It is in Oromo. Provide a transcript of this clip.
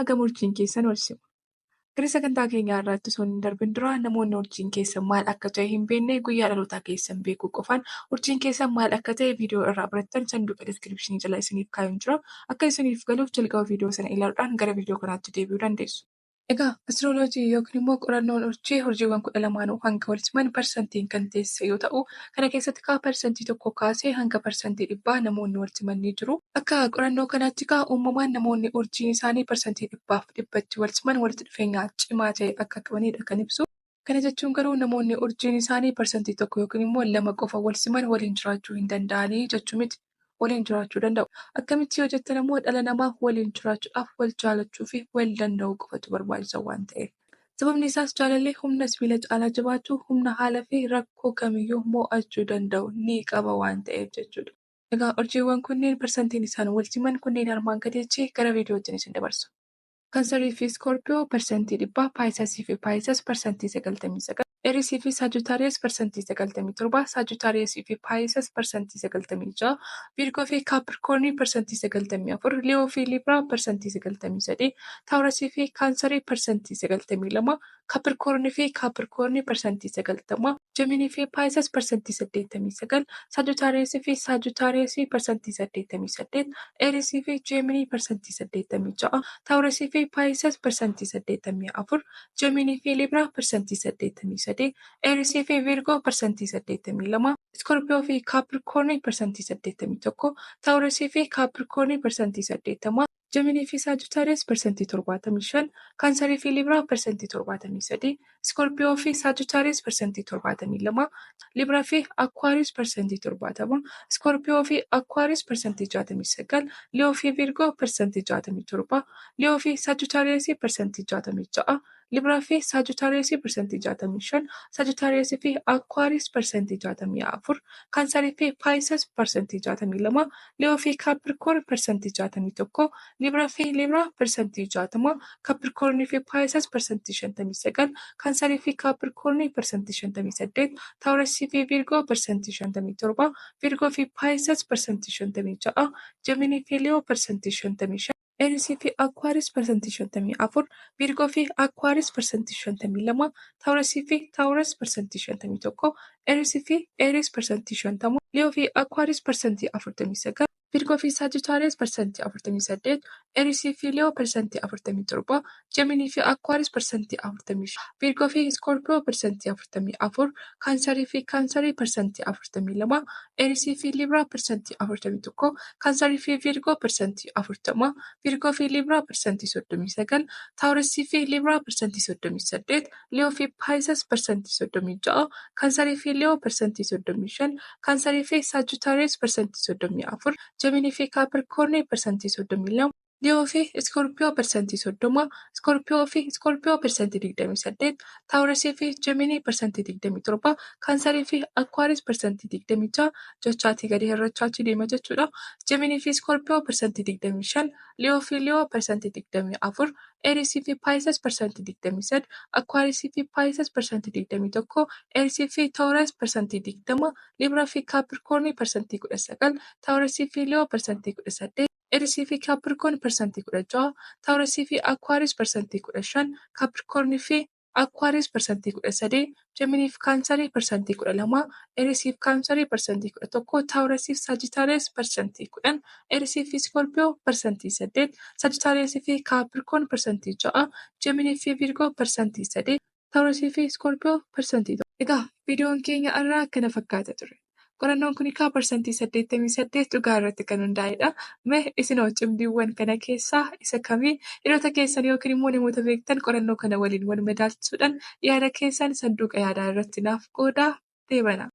Hagam urjiin keessan wal sima? Gara sagantaa keenyaa irratti osoo hin darbin dura namoonni urjiin keessan maal akka ta'e hin beekne guyyaa dhalootaa keessan beekuu qofaan urjiin keessan maal akka ta'e viidiyoo irraa barattan sanduuqa description jala isiniif kaa'een jira. Akka isiniif galuuf jalqaba viidiyoo sana ilaaluudhaan gara viidiyoo kanaatti deebi'uu dandeessu. Egaa astirooloojii yookiin immoo qorannoon urjii urjiiwwan 12nuu hanga wal siman parsantiin kan teessise yoo ta'u, kana keessatti kaa 1% kaasee hanga 100% namoonni wal siman ni jiru. Akka qorannoo kanaatti kaa uumamaan namoonni urjiin isaanii 100%tti wal siman walitti dhufeenya cimaa ta'e akka qabanidha kan ibsu. Kana jechuun garuu namoonni urjiin isaanii 1% yookiin immoo 2 qofa wal siman waliin jiraachuu hin danda'anii jechuu miti. Waliin jiraachuu danda'u. Akkamitti yoo jettan immoo dhala namaaf waliin jiraachuudhaaf wal jaalachuu fi wal danda'uu qofatu barbaachisa waan ta'eef. Sababni isaas jaalalli humna sibiila caalaa jabaatu, humna haala fi rakkoo kamiyyuu mo'achuu danda'u ni qaba waan ta'eef jechuudha. Egaa urjiiwwan kunneen parsantiin isaan wal siman kunneen armaan gadiitti gara viidiyootti isin dabarsa. Kaansarii fi Iskoorpiyoo 100%, Paayisasii fi Paayisas 99%, Eerisii fi Saajutaariyes 97%, Saajutaariyesii fi Paayisas 96%, Viirgoo fi Kaapirkoornii 94%, Liyoo fi Liibiraa 93%, Taawurasii fi Kaansarii 92%, Kaapirkoornii fi Kaapirkoornii 90%, Jeminii fi Paayisas 89%, Saajutaariyesii fi Saajutaariyesii 88%, Eerisii fi Jeminii 86%, Taawurasii fi Paayisas 84%, Jeminii fi Liibiraa 83%, Eerisii fi Viirgoo 82%, Iskoorpiyoo fi Kaapirkoornii 81%, Taawurasii fi Kaapirkoornii 80%, Jeminii fi Saajutaariyes 75%, Kaansarii fi Liibiraa 73%, Iskoorpiyoo fi Saajutaariyes 72%, Liibiraa fi Akwaariyes 70%, Iskoorpiyoo fi Akwaariyes 69%, Liyoo fi Viirgoo 67%, Liyoo fi Saajutaariyes 66%, Liibiraa fi Saajutaariyes 65%, Saajutaariyes fi Akwaariyes 64%, Kaansarii fi Paayisas 62%, Liyoo fi Kaapirkoorn 61%, Liibiraa fi Liibiraa 60%, Kaapirkoornii fi Paayisas 59%, Kaansarii fi Kaapirkoornii 58%, Taawurasii fi Viirgoo 57%, Viirgoo fi Paayisas 56%, Jeminii fi Liyoo 55%, Eerisii fi Akwaariyes 54%, Viirgoo fi Akwaariyes 52%, Taawurasii fi Taawuras 51%, Eerisii fi Eeris 50%, Liyoo fi Akwaariyes 49%, Viirgoo fi Saajitaariyes 48%, Eerisii fi Liyoo 47%, Jeminii fi Akwaariyes 45%, Viirgoo fi Iskoorpiyoo 44%, Kaansarii fi Kaansarii 42%, Eerisii fi Liibiraa 41%, Kaansarii fi Viirgoo 40%, Viirgoo fi Liibiraa 39%, Taawurasii fi Liibiraa 38%, Liyoo fi Paayisas 36%, Kaansarii fi Liyoo 35%, Kaansarii fi Saajutaariyes 34%, Jeminii fi Kaapirkoornii 32%, Liyoo fi Iskoorpiyoo 30%, Iskoorpiyoo fi Iskoorpiyoo 28%, Taawurasii fi Jeminii 27%, Kaansarii fi Akwaariyes 26% jechaatii gadi hir'achaatii deema jechuudha. Jeminii fi Iskoorpiyoo 25%, Liyoo fi Liyoo 24%, Eerisii fi Paayisas 23%, Akwaariyesii fi Paayisas 21%, Eerisii fi Tooras 20%, Liibiraa fi Kaapirkoornii 19%, Taawurasii fi Liyoo 18%, Eerisii fi Kaapirkoorn 16%, Taawurasii fi Akwaariyes 15%, Kaapirkoornii fi Akwaariyes 13%, Jeminii fi Kaansarii 12%, Eerisii fi Kaansarii 11%, Taawurasii fi Saajitaariyes 10%, Eerisii fi Iskoorpiyoo 8%, Saajitaariyesii fi Kaapirkoorn 6%, Jeminii fi Viirgoo 3%, Taawurasii fi Iskoorpiyoo 1%. Egaa viidiyoon keenya irraa kana fakkaata ture. Qorannoon kun egaa 88% dhugaa irratti kan hundaa'edha. Mee isinoo cimdiiwwan kana keessaa isa kamii hiriyoota keessan yookiin immoo namoota beektan qorannoo kana waliin wal madaalchisuudhaan yaada keessan sanduuqa yaadaa irratti naaf qoodaa deebana.